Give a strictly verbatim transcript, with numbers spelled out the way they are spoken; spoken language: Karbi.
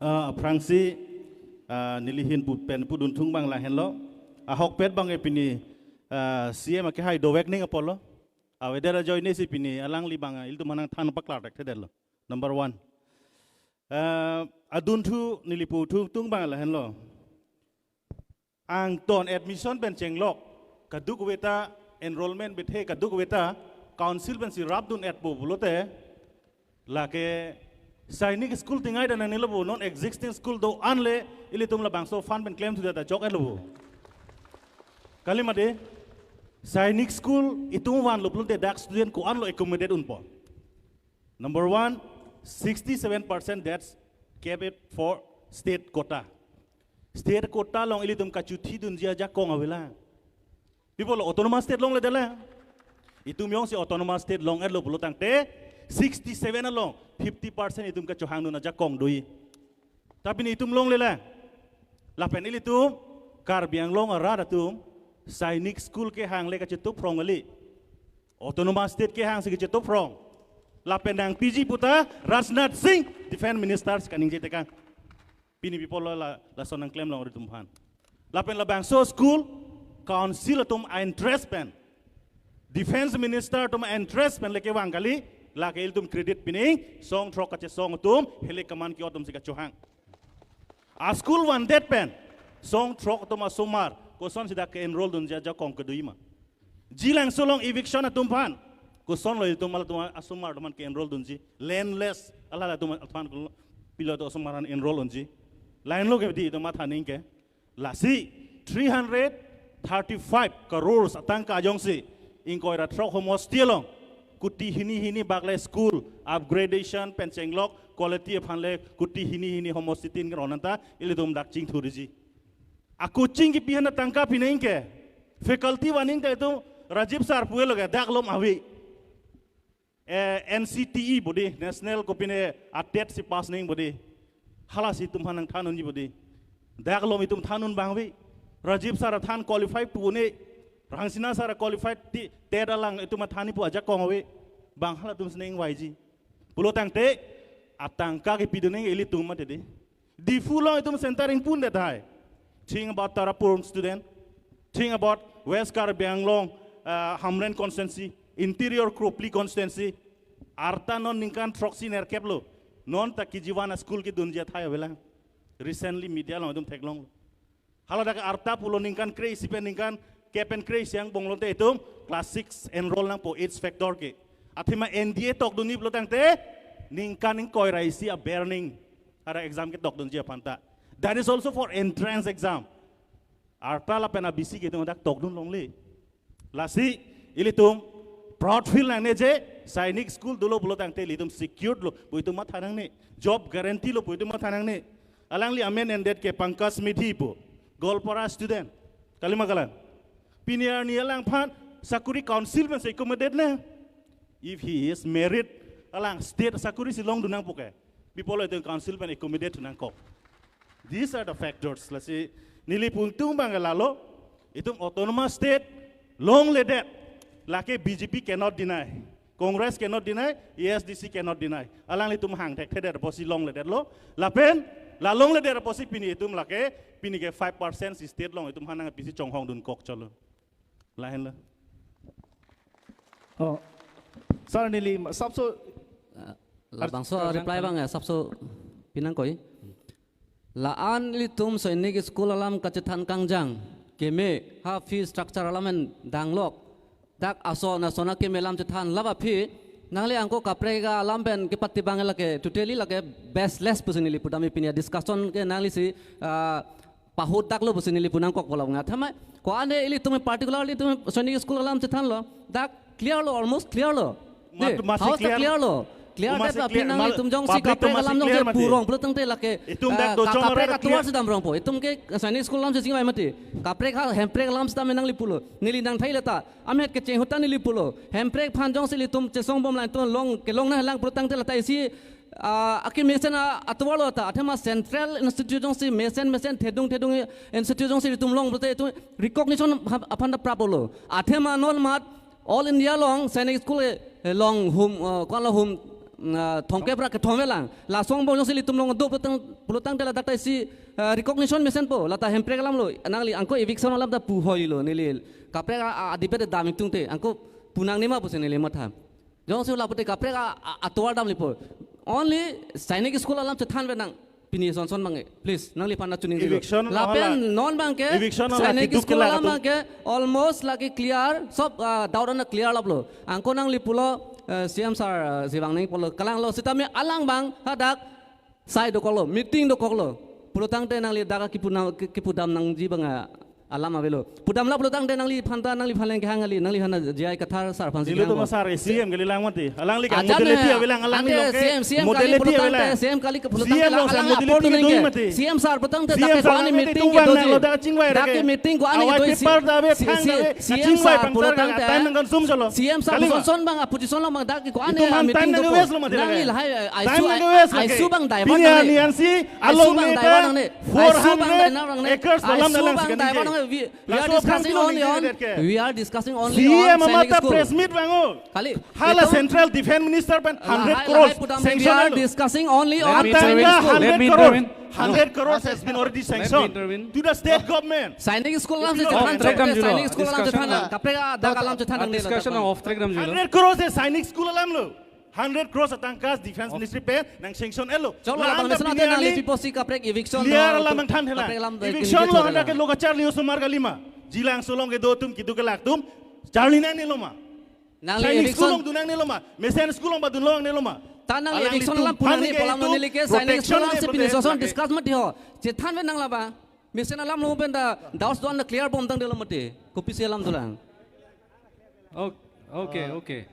Ah, aphrangsi, ah, nelihin pu pen pudun thung abang lahenlo. Ahokpet abang e pini, ah, C M akehai dovek ning apotlo. Awedet ajoine si pini alangli abang, ah, ilitum aphan nangthan paklar thekthedetlo. Number one. Ah, adunthu neli pu thung tung abang lahenlo. Angton admission pen chenglok, kadokave ta enrollment bethe, kadokave ta council pensi rapdun-etpo pulote, lake Sainik School tingai ta nangnelo pu, non existing school do-an le ilitum labangso fund pen klemthudet ta chok-etlo pu. Kali mati, Sainik School itum vanlo pulote dak student ko-anlo accommodate unpo. Number one, sixty-seven percent that's kept it for state quota. State quota along ilitum kachuthi dunji ajakong avelang. People, autonomous state longledetlang. Itum jongsi autonomous state long-etlo pulo tangte, sixty-seven along fifty percent itum kachohang dun ajakong do-i. Tapi nelitum longlelang. Lapen ilitum Karbi Anglong arat atum Sainik School kehang le kachetuprong kali. Autonomous state kehang si kachetuprong. Lapen nangpiji puta Rajnath Singh, Defense Minister si kaningje tekang. Pini people lo la, lason nangklemlong ilitum aphan. Lapen labangso school, council atum a-interest pen, Defense Minister atum a-interest pen le kevang kali, lake ilitum credit pining, song throk kachesong atum, heli kaman ki atum si kachohang. A-school vandet pen, song throk atum asomar, kosonsi dak ke-enroll dunji ajakong kedo-i ma? Jilangso along eviction atum aphan, kosonlo itum halatum asomar atum aphan ke-enroll dunji, landless, alala atum aphan ko-, pilo atum asomar aphan enroll unji. Lahenlo ke di itum mathaning ke. Lasi three hundred thirty-five crores atangka jongsi ingkoi ra throk homosti along kuti hini hini bak le school upgradation pen chenglok quality aphan le kuti hini hini homosti tin kron anta ilitum dak chingthurji. A-coaching kipi aphan atangka pining ke. Faculty vanning ta itum Rajiv sir puelo ke dak malom ave. Eh, N C T E bodi, National kopine a-TET si pass nang bodi. Halasi itum aphan nangthan unji bodi. Dak malom itum than un abang ave. Rajiv sir athan qualified pu un-e. Rangsina sir qualified ti TET alang itum athan-i pu ajakong ave. Bang halatum si nangvaiji. Pulo tangte, atangka kipi dun nang ilitum mati di. Diphu along itum center ingpundet tahai. Think about Tarapung student. Think about West Karbi Anglong, uh, Hamren constituency, Interior Kropli constituency. Arta non ningkan throksi nerkep lo. Non ta K G one a-school kedunji athai avelang. Recently media along itum theklonglo. Hala dak arta pulo ningkan kre-isi pen ningkan kep pen kre-isi angbong lote itum class six enroll nangpo age factor ke. Athema N D A tokdun-i pulo tangte ningkan ingkoi ra isi a-burning. Ara exam ketokdunji aphan ta. That is also for entrance exam. Arta lapen a-B C ke itum dak tokdun longle. Lasi, ilitum, proud feel nangne je, Sainik School dolo pulo tangte ilitum secured lo, pu itum matha nangne, job guarantee lo, pu itum matha nangne. Alangli amen endet ke Pankaj Medhi pu, Goalpara student, kalima kalang. Pini arni alangphan, sakuri council pen si accommodate nang. If he is merit, alang state sakuri si longdun nangpo ke. People itum council pen accommodate nangkok. These are the factors. Lasi neli pu ingtung abang lalo, itum autonomous state longledet. Lake B J P cannot deny. Congress cannot deny. A S D C cannot deny. Alanglitum hang thekthedet apotsi longledetlo. Lapen, la longledet apotsi pini itum lake, pini ke five percent si state along itum aphan nangpisi chonghong dunkok chotlo. Lahenlo. Oh, sir, neli sapso Ah, labangso arju reply abang ya, sapso pinangkoi. La-an ilitum Sainik School alam kachethan kangjang, keme, ha fee structure alam en danglok. Dak ason ason akeme alam chethan laba aphi, nangli angko kaprek alam pen kepati abang lake, totally lake baseless pusi neli pudam pini a-discussion ke nanglisi, ah, pahut daklo pusi neli pu nangkokpo labang. Athema, ko-an ilitum particularly itum Sainik School alam chethanlo. Dak clear lo, almost clear lo. Mat-, de, masi house ta clear. Clear lo. Clear. Oh, masi that clear. Aphi nanglitum jongsi public kaprek atum masi alam clear jongsi mati. Purong pulo tangte lake, itum dak ah, do ka-, chong kaprek arep atovar clear. Si damrongpo. Itum ke Sainik School alam si chingvai mati. Kaprek ha hemprek alam si dam nangli pulo. Neli nangthai leta. Amet kecheng ahut ta neli pulo. Hemprek aphan jongsi ilitum chesongbom lang itum long kelong nanglang pulo tangte lata isi ah, akemesen a-, atovar lo ta, athema central institute jongsi mesen mesen thedung thedung institute jongsi itum long pulote itum recognition ha-, aphan ta praplo. Athema non mat all India along Sainik School, eh, along hum, eh, ko-an lo hum, na thomkep ra kethom avelang. Laso angbong jongsi ilitum along do pulotang, pulotangte ladak ta isi, ah, recognition mesenpo. Lata hemprek alamlo. Nangli angko eviction alam ta pu hoilo neli. Kaprek a, a, a-debate dam ingtungte. Angko pu nangne ma pusi neli matha. Jongsi lapu te kaprek a, a, atovar damlipo. Only Sainik School alam chethan ave nang. Pini son son abang ke. Please, nangliphan ta chuning dilo. Eviction lapen hala, non abang ke, eviction hala Sainik keduk School kelak alam atum abang ke, almost lake clear, sob, ah, doubt an clear laplo. Angko nangli pulo, eh, C M sir, eh, si bang neng pulo, kalanglo sitame alang abang, hadak, sai dokoklo, meeting dokoklo. Pulotangte nangli dak kipu na, ki-, kipu dam nangji abang, ah, alam avelo. Pu damlap pulotangte nangliphan ta, nangliphan lang kehang kali, nangliphan ta J I Kathar sir aphansi dilo kehang to ma ko. Sir, eh, C M kali lang mati. Alangli ke ajat modality ne, avelang, alangli ante lo ke C M, C M kali modality pulotangte, avelang. C M kali ke pulotangte C M along alang sir apor modality duneng ke mati. C M sir pulotangte C M dak sir ko-an alangli meeting tung ke bang doji. Nanglo dak chingvai dak reke. Meeting ko-an awai doji. Paper dave, si, thang si, dave, C M achingvai sir pangtar pulotangte, ka, time nangkangsum chalo. C M sir kali ma. Puson son abang, ah, puson long abang dak ko-an, itum ah, han time meeting nang dokok. Waste lo mati nangli lake. Lahai, eh, time ISU, nang waste lake. ISU abang divert pini nangne. Ani ansi ISU along abang le divert ta nangne. ISU abang four hundred divert nangne. Acres ISU alam dalang abang sekali divert ke. Nangne. We, we are discussing only on, laso aphan kilo ningje ke. We are discussing only on C M Sainik School. Amata press meet vango. Kali, hala itum Central Defense Minister pen lahai, hundred crores lahai pudam sanction we are alo. Discussing only on Sainik School. Let me intervene. Let me intervene. Hundred crores has been already sanctioned to the state government. Let me intervene. Sainik School alam chethan, off track damjulo. Sainik School alam chethan. Discussion, kaprek adak alam chethan. Discussion off track damjulo. Hundred crores he Sainik School alamlo. Hundred crores atangka Defense Ministry pen nang sanction elo. Choklo, la-an lapen ta mesen pini ante nangli ani pipo si kaprek eviction clear lo, alam nangthan thela. Kaprek alam ta eviction lo handa ke lo kacharli osomar kalima. Jilangso along kedo atum keduk kelak atum charli nangnelo ma? Nangli Sainik eviction school along dun nangnelo ma? Mesen school along ba dunlo nangnelo ma? Ta nangli alangli eviction alam pu nangne, phan ke polam itum neli ke Sainik protection school alam le si pini protection soson lake. Discuss mati ho. Chethan ave nang laba. Mesen alam lo pen ta doubts do-an clear bomtangdetlo mati. Kopisi alam dolang. O-, okay, ah, okay.